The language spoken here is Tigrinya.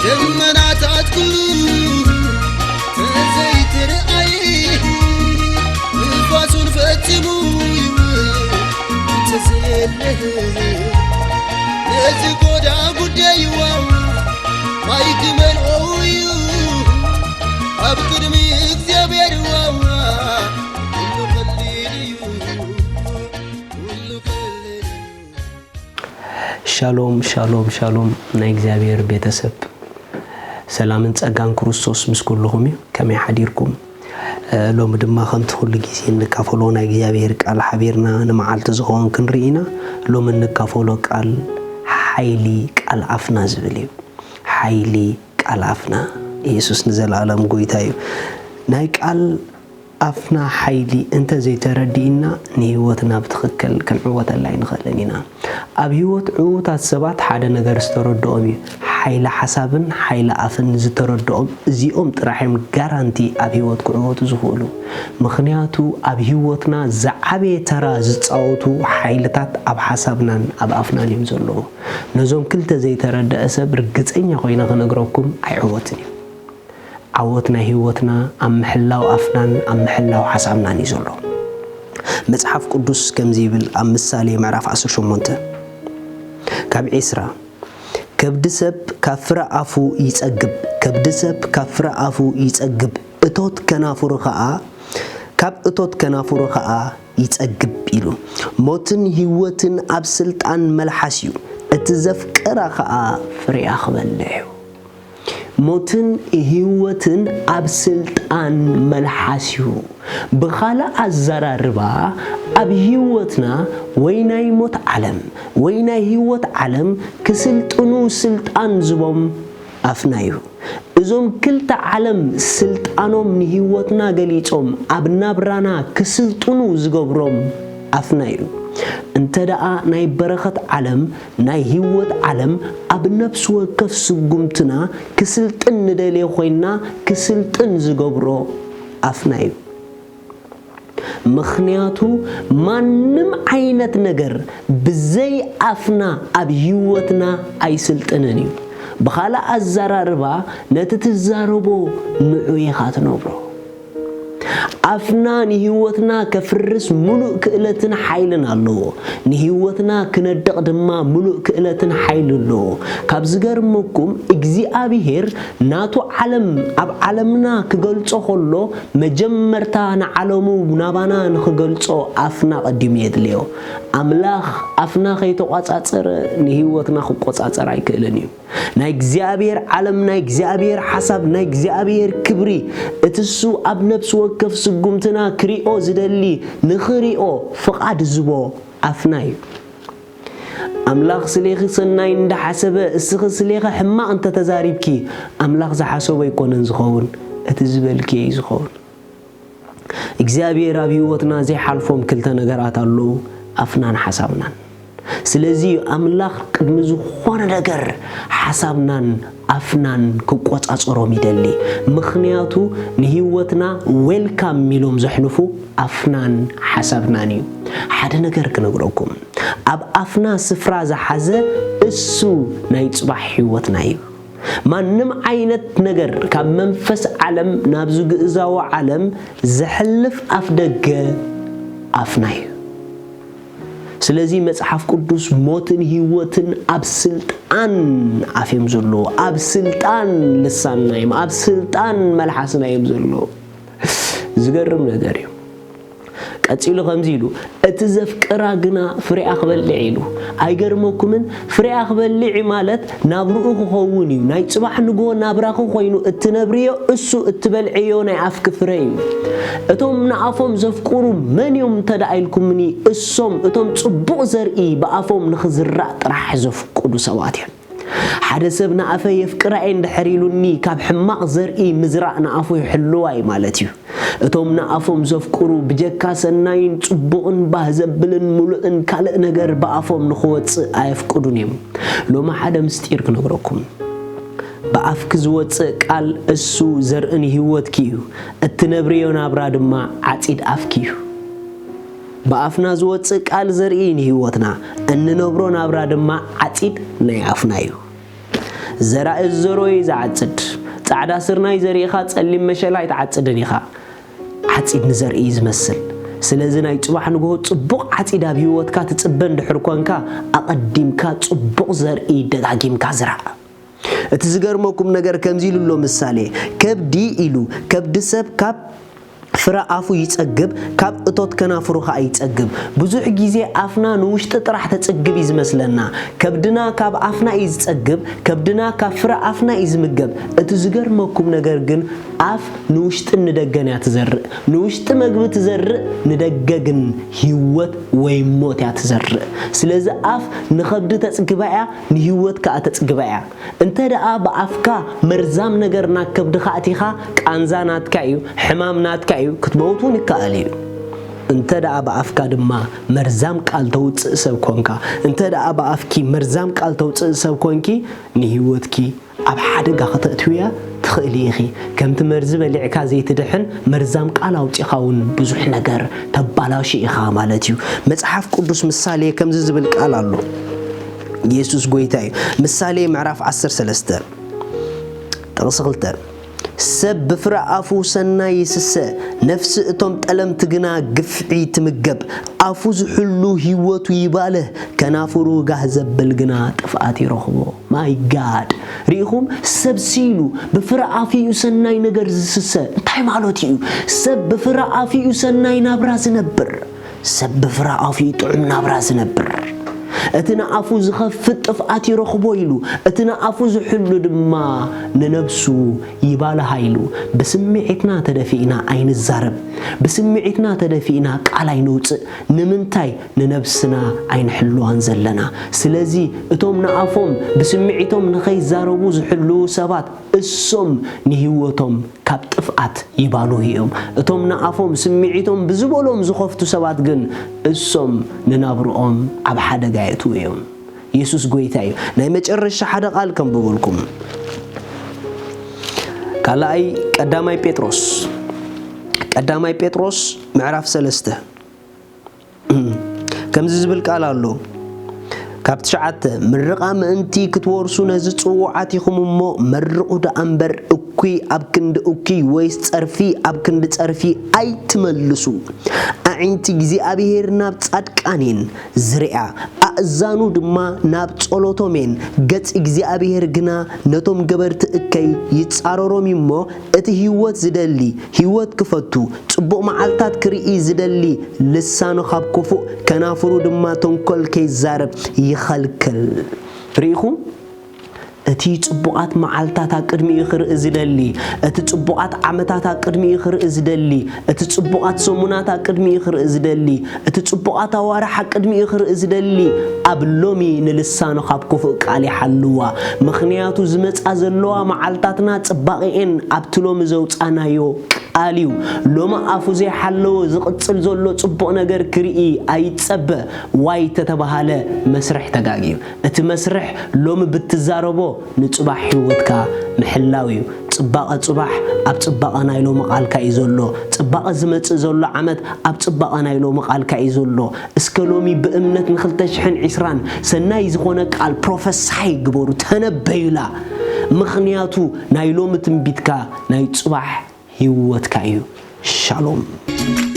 ደመናታት ኩሉ ተዘይትርኣይ፣ ንፋሱን ፈጺሙ ይውል እንተዘየለ፣ ነዚ ጎዳ ጉዳይዋ ማይ ክመልኦ እዩ ኣብ ቅድሚ እግዚኣብሔር ዋዋ። ኩሉ ቀሊል እዩ፣ ኩሉ ቀሊል እዩ። ሻሎም፣ ሻሎም፣ ሻሎም ናይ እግዚኣብሔር ቤተሰብ፣ ሰላምን ጸጋን ክርስቶስ ምስ ኩልኹም እዩ። ከመይ ሓዲርኩም? እ፣ ሎሚ ድማ ከምቲ ኩሉ ግዜ እንካፈሎ ናይ እግዚኣብሔር ቃል ሓቢርና ንመዓልቲ ዝኸውን ክንርኢ ኢና። ሎሚ እንካፈሎ ቃል ሓይሊ ቃል ኣፍና ዝብል እዩ። ሓይሊ ቃል ኣፍና። ኢየሱስ ንዘለኣለም ጎይታ እዩ። ናይ ቃል ኣፍና ሓይሊ እንተ ዘይተረዲእና ንህይወትና ብትኽክል ክንዕወተላ ኣይንኽእልን ኢና። ኣብ ህይወት ዕዉታት ሰባት ሓደ ነገር ዝተረድኦም እዩ። ሓይሊ ሓሳብን ሓይሊ ኣፍን ዝተረድኦም እዚኦም ጥራሕ እዮም ጋራንቲ ኣብ ህይወት ክዕወቱ ዝኽእሉ። ምኽንያቱ ኣብ ህይወትና ዝዓበየ ተራ ዝጻወቱ ሓይልታት ኣብ ሓሳብናን ኣብ ኣፍናን እዮም ዘለዉ። ነዞም ክልተ ዘይተረደአ ሰብ ርግጸኛ ኮይነ ክነግረኩም ኣይዕወትን እዩ። ዓወት ናይ ህይወትና ኣብ ምሕላው ኣፍናን ኣብ ምሕላው ሓሳብናን እዩ ዘሎ። መጽሓፍ ቅዱስ ከምዚ ይብል ኣብ ምሳሌ ምዕራፍ ዓሰርተ ሸሞንተ ካብ ዒስራ፣ "ከብዲ ሰብ ካብ ፍረ ኣፉ ይጸግብ፣ ከብዲ ሰብ ካብ ፍረ ኣፉ ይጸግብ፣ እቶት ከናፍሩ ኸኣ፣ ካብ እቶት ከናፍሩ ኸኣ ይጸግብ" ኢሉ። "ሞትን ህይወትን ኣብ ስልጣን መልሓስ እዩ፣ እቲ ዘፍቀራ ኸኣ ፍሬኣ ክበልዕ እዩ።" ሞትን ህይወትን ኣብ ስልጣን መልሓስ እዩ። ብኻልእ ኣዘራርባ፣ ኣብ ህይወትና ወይ ናይ ሞት ዓለም ወይ ናይ ህይወት ዓለም ክስልጥኑ ስልጣን ዝቦም ኣፍና እዩ። እዞም ክልተ ዓለም ስልጣኖም ንህይወትና ገሊጾም ኣብ ናብራና ክስልጥኑ ዝገብሮም ኣፍና እዩ። እንተ ደኣ ናይ በረኸት ዓለም፣ ናይ ህይወት ዓለም ኣብ ነፍሲ ወከፍ ስጉምትና ክስልጥን ንደልዮ ኮይንና፣ ክስልጥን ዝገብሮ ኣፍና እዩ። ምኽንያቱ ማንም ዓይነት ነገር ብዘይ ኣፍና ኣብ ህይወትና ኣይስልጥንን እዩ። ብኻልእ ኣዘራርባ ነቲ ትዛረቦ ንዑ ኢኻ ትነብሮ። ኣፍና ንህይወትና ከፍርስ ምሉእ ክእለትን ሓይልን ኣለዎ። ንህይወትና ክነድቕ ድማ ምሉእ ክእለትን ሓይሊ ኣለዎ። ካብ ዝገርመኩም እግዚኣብሔር ናቱ ዓለም ኣብ ዓለምና ክገልጾ ከሎ መጀመርታ ንዓለሙ ናባና ንኽገልጾ ኣፍና ቀዲሙ የድልዮ። ኣምላኽ ኣፍና ከይተቋጻጸረ ንህይወትና ክቆጻጸር ኣይክእልን እዩ። ናይ እግዚኣብሔር ዓለም፣ ናይ እግዚኣብሔር ሓሳብ፣ ናይ እግዚኣብሔር ክብሪ፣ እቲ እሱ ኣብ ነፍሲ ወከፍ ስጉምትና ክሪኦ ዝደሊ፣ ንኽሪኦ ፍቓድ ዝቦ ኣፍና እዩ። ኣምላኽ ስሌኺ ሰናይ እንዳሓሰበ፣ እስኺ ስሌኺ ሕማቕ እንተተዛሪብኪ፣ ኣምላኽ ዝሓሰቦ ኣይኮነን ዝኸውን፣ እቲ ዝበልክዮ እዩ ዝኸውን። እግዚኣብሔር ኣብ ህይወትና ዘይሓልፎም ክልተ ነገራት ኣለዉ፣ ኣፍናን ሓሳብናን። ስለዚ ኣምላኽ ቅድሚ ዝኾነ ነገር ሓሳብናን ኣፍናን ክቆጻጸሮም ይደሊ። ምኽንያቱ ንህይወትና ዌልካም ኢሎም ዘሕልፉ ኣፍናን ሓሳብናን እዩ። ሓደ ነገር ክነግረኩም፣ ኣብ ኣፍና ስፍራ ዝሓዘ እሱ ናይ ጽባሕ ህይወትና እዩ። ማንም ዓይነት ነገር ካብ መንፈስ ዓለም ናብዚ ግእዛዊ ዓለም ዘሕልፍ ኣፍ ደገ ኣፍና እዩ። ስለዚ መጽሓፍ ቅዱስ ሞትን ህይወትን ኣብ ስልጣን ኣፍ እዮም ዘለዉ፣ ኣብ ስልጣን ልሳንና እዮም፣ ኣብ ስልጣን መልሓስና እዮም ዘለዉ። ዝገርም ነገር እዩ። ቀጺሉ ከምዚ ኢሉ፣ "እቲ ዘፍቅራ ግና ፍሬኣ ክበልዕ" ኢሉ። ኣይገርመኩምን? ፍሬኣ ክበልዕ ማለት ናብርኡ ክኸውን እዩ። ናይ ጽባሕ ንግሆ ናብራኺ ኮይኑ እትነብርዮ እሱ እትበልዕዮ ናይ ኣፍኪ ፍረ እዩ። እቶም ንኣፎም ዘፍቅሩ መን እዮም እንተ ደኣ ኢልኩምኒ፣ እሶም እቶም ጽቡቕ ዘርኢ ብኣፎም ንኽዝራእ ጥራሕ ዘፍቅዱ ሰባት እዮም። ሓደ ሰብ ንኣፈይ የፍቅራ እየ እንድሕር ኢሉኒ፣ ካብ ሕማቕ ዘርኢ ምዝራእ ንኣፉ ይሕልዋ እዩ ማለት እዩ። እቶም ንኣፎም ዘፍቅሩ ብጀካ ሰናይን ጽቡቕን ባህ ዘብልን ምሉእን ካልእ ነገር ብኣፎም ንኽወጽእ ኣየፍቅዱን እዮም። ሎሚ ሓደ ምስጢር ክነግረኩም። ብኣፍኪ ዝወጽእ ቃል እሱ ዘርኢ ንህይወትኪ እዩ፣ እትነብርዮ ናብራ ድማ ዓጺድ ኣፍኪ እዩ። ብኣፍና ዝወጽእ ቃል ዘርኢ ንህይወትና፣ እንነብሮ ናብራ ድማ ዓጺድ ናይ ኣፍና እዩ። ዘራኢ ዝዘርኦ እዩ ዝዓጽድ። ጻዕዳ ስርናይ ዘሪእኻ ጸሊም መሸላ ኣይትዓጽድን ኢኻ። ዓጺድ ንዘርኢ እዩ ዝመስል። ስለዚ ናይ ጽባሕ ንግሆ ጽቡቕ ዓጺድ ኣብ ህይወትካ ትጽበ እንድሕር ኮንካ፣ ኣቐዲምካ ጽቡቕ ዘርኢ ደጋጊምካ ዝራእ። እቲ ዝገርመኩም ነገር ከምዚ ኢሉ ኣሎ ምሳሌ፣ ከብዲ ኢሉ፣ ከብዲ ሰብ ካብ ፍረ ኣፉ ይጸግብ፣ ካብ እቶት ከናፍሩ ኸኣ ይጸግብ። ብዙሕ ግዜ ኣፍና ንውሽጢ ጥራሕ ተጽግብ እዩ ዝመስለና። ከብድና ካብ ኣፍና እዩ ዝጸግብ፣ ከብድና ካብ ፍረ ኣፍና እዩ ዝምገብ። እቲ ዝገርመኩም ነገር ግን ኣፍ ንውሽጥን ንደገን እያ ትዘርእ። ንውሽጢ መግቢ ትዘርእ፣ ንደገ ግን ህይወት ወይ ሞት እያ ትዘርእ። ስለዚ ኣፍ ንኸብዲ ተጽግባ እያ፣ ንህይወት ከኣ ተጽግባ እያ። እንተ ደኣ ብኣፍካ መርዛም ነገር ናብ ከብድኻ ኣእቲኻ፣ ቃንዛ ናትካ እዩ፣ ሕማም ናትካ እዩ፣ ክትመውት እውን ይከኣል እዩ። እንተ ደኣ ብኣፍካ ድማ መርዛም ቃል ተውጽእ ሰብ ኮንካ፣ እንተ ደኣ ብኣፍኪ መርዛም ቃል ተውጽእ ሰብ ኮንኪ፣ ንህይወትኪ ኣብ ሓደጋ ከተእትውያ ትኽእሊ ኢኺ። ከምቲ መርዚ በሊዕካ ዘይትድሕን፣ መርዛም ቃል ኣውጺኻ እውን ብዙሕ ነገር ተባላሹ ኢኻ ማለት እዩ። መጽሓፍ ቅዱስ ምሳሌ ከምዚ ዝብል ቃል ኣሎ። የሱስ ጐይታ እዩ። ምሳሌ ምዕራፍ ዓሰርተ ሰለስተ ጥቕሲ ክልተ፣ ሰብ ብፍረ ኣፉ ሰናይ ይስሰ፣ ነፍሲ እቶም ጠለምቲ ግና ግፍዒ ትምገብ። ኣፉ ዝሕሉ ህይወቱ ይባልህ፣ ከናፍሩ ጋህ ዘብል ግና ጥፍኣት ይረኽቦ። ማይ ጋድ! ርኢኹም? ሰብ ሲሉ ብፍረ ኣፉ እዩ ሰናይ ነገር ዝስሰ። እንታይ ማለት እዩ? ሰብ ብፍረ ኣፉ እዩ ሰናይ ናብራ ዝነብር። ሰብ ብፍረ ኣፉ እዩ ጥዑም ናብራ ዝነብር። እቲ ንኣፉ ዝኸፍት ጥፍኣት ይረኽቦ ኢሉ፣ እቲ ንኣፉ ዝሕሉ ድማ ንነብሱ ይባልሃ ኢሉ። ብስምዒትና ተደፊእና ኣይንዛረብ። ብስምዒትና ተደፊእና ቃል ኣይነውጽእ። ንምንታይ ንነብስና ኣይንሕልዋን ዘለና? ስለዚ እቶም ንኣፎም ብስምዒቶም ንኸይዛረቡ ዝሕልዉ ሰባት እሶም ንህይወቶም ካብ ጥፍኣት ይባልሁ እዮም። እቶም ንኣፎም ስምዒቶም ብዝበሎም ዝኸፍቱ ሰባት ግን እሶም ንናብርኦም ኣብ ሓደጋ የእትዉ እዮም። የሱስ ጐይታ እዩ። ናይ መጨረሻ ሓደ ቃል ከንብበልኩም። ካልኣይ ቀዳማይ ጴጥሮስ፣ ቀዳማይ ጴጥሮስ ምዕራፍ ሰለስተ ከምዚ ዝብል ቃል ኣሎ። ካብ ትሽዓተ፣ ምርቓ ምእንቲ ክትወርሱ ነዚ ጽዉዓት ኢኹም እሞ፣ መርቑ ደኣ እምበር፣ እኩይ ኣብ ክንዲ እኩይ ወይስ ጸርፊ ኣብ ክንዲ ጸርፊ ኣይትመልሱ። ኣዒንቲ እግዚኣብሄር ናብ ጻድቃን እየን ዝርእያ፣ ኣእዛኑ ድማ ናብ ጸሎቶም እየን። ገጽ እግዚኣብሄር ግና ነቶም ገበርቲ እከይ ይጻረሮም እዩ እሞ፣ እቲ ህይወት ዝደሊ ህይወት ክፈቱ፣ ጽቡቕ መዓልታት ክርኢ ዝደሊ ልሳኑ ካብ ክፉእ፣ ከናፍሩ ድማ ተንኮል ከይዛረብ ይኸልክል። ርኢኹም? እቲ ጽቡቓት መዓልታት ኣብ ቅድሚኡ ክርኢ ዝደሊ፣ እቲ ጽቡቓት ዓመታት ኣብ ቅድሚኡ ክርኢ ዝደሊ፣ እቲ ጽቡቓት ሰሙናት ኣብ ቅድሚኡ ክርኢ ዝደሊ፣ እቲ ጽቡቓት ኣዋርሕ ኣብ ቅድሚኡ ክርኢ ዝደሊ፣ ኣብ ሎሚ ንልሳኑ ካብ ክፉእ ቃል ይሓልዋ። ምኽንያቱ ዝመጻ ዘለዋ መዓልታትና ጽባቐኤን ኣብቲ ሎሚ ዘውጻናዮ ቃል እዩ። ሎሚ ኣፉ ዘይሓለወ ዝቕጽል ዘሎ ጽቡቕ ነገር ክርኢ ኣይጸበ። ዋይ ተተባሃለ መስርሕ ተጋግዩ። እቲ መስርሕ ሎሚ ብትዛረቦ ንጽባሕ ህይወትካ ምሕላው እዩ። ጽባቐ ጽባሕ ኣብ ጽባቐ ናይ ሎሚ ቃልካ እዩ ዘሎ። ጽባቐ ዝመጽእ ዘሎ ዓመት ኣብ ጽባቐ ናይ ሎሚ ቃልካ እዩ ዘሎ። እስከ ሎሚ ብእምነት ንኽልተ ሽሕን ዕስራን ሰናይ ዝኾነ ቃል ፕሮፈሳይ ግበሩ፣ ተነበዩላ። ምኽንያቱ ናይ ሎሚ ትንቢትካ ናይ ጽባሕ ህይወትካ እዩ። ሻሎም።